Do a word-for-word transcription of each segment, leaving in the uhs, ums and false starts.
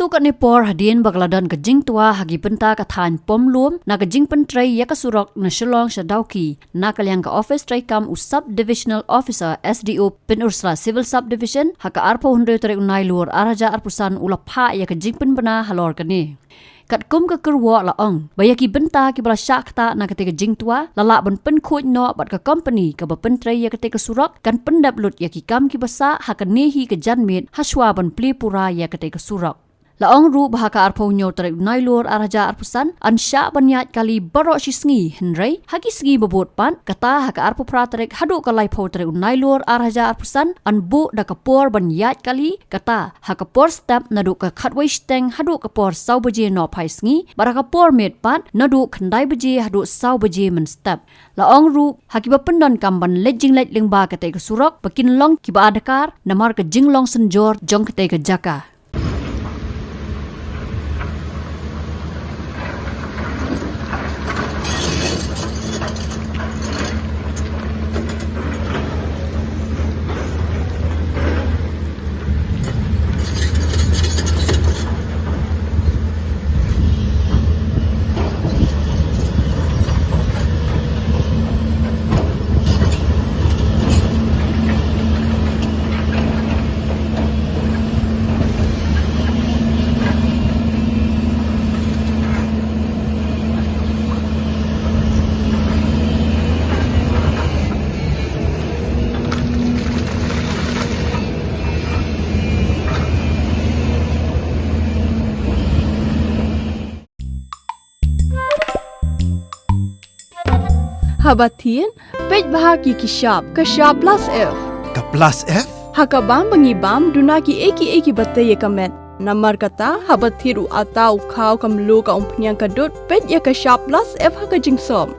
Katne por hadien ba ka la don ka jingtwa ha ki bynta ka thaiñ Pom Lum na ka jingpyntrei ïa ka surok na Shillong sha Dawki, na ka liang ka office treikam u Sub Divisional Officer, S D O, Pynursla Civil Subdivision, ha ka arphew hynriew tarik u Nailur ar hajar arphew san u la phah ïa ka jingpynbna halor kane. Katkum ka kyrwoh la ong ba ïa ki bynta kiba la shah ktah na katei ka jingtwa la lah ban pynkhuid noh bad ka kompani kaba pyntrei ïa katei ka surok kan pyndep lut ïa ki kam kiba sah ha kane hi ka janmiet hashwa ban plie pura ïa katei ka surok. La ong ruh ba ha ka arphew hynñiew tarik u Nailur ar hajar arphew san yn shah ban ïaid kali baroh shi sngi, hynrei ha ki sngi ba bud pat, kata ha ka arphew phra tarik haduh ka laiphew tarik u Nailur ar hajar arphew san yn buh da ka por ban ïaid kali, kata ha ka por step naduh ka khatwei shiteng haduh ka por saw baje nohphai sngi, bad ha ka por miet pat naduh khyndai baje haduh saw baje mynstep. La ong ruh ha kiba pyndonkam ban leit jingleit lyngba katei ka surok ba kin long kiba adkar namar ka jinglong synjor jong katei ka jaka. Haba thied, peit bha ki ki shap, ka shap plus F. Ka plus F? Ha ka bam ba ngi bam, duna ki ei ki ei kiba tei ïa ka met. Namar kata, haba thied u atta, u khaw, ka mluh, ka umphniang, ka dud, peit ïa ka shap plus F ha ka jingsop.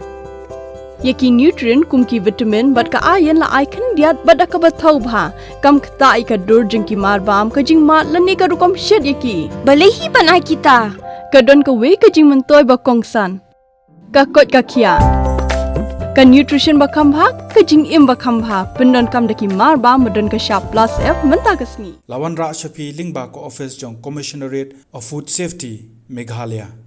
Ïa ki nutrient kum ki vitamin bad ka iron la ai khyndiat bad da kaba thaw bha. Kam ktah ïa ka dur jong ki marbam, ka jingmad lane ka rukom shet ïa ki. Balei hi ban ai kita? Ka don kawei ka jingmyntoi ba kongsan. Ka koit ka khiah. Ka nutrition ba kham bha, ka jingim ba kham bha. Pyndonkam da ki marbam ba don ka shap plus F mynta ka sngi. La wanrah sha phi lyngba ka office jong Commissionerate of Food Safety, Meghalaya.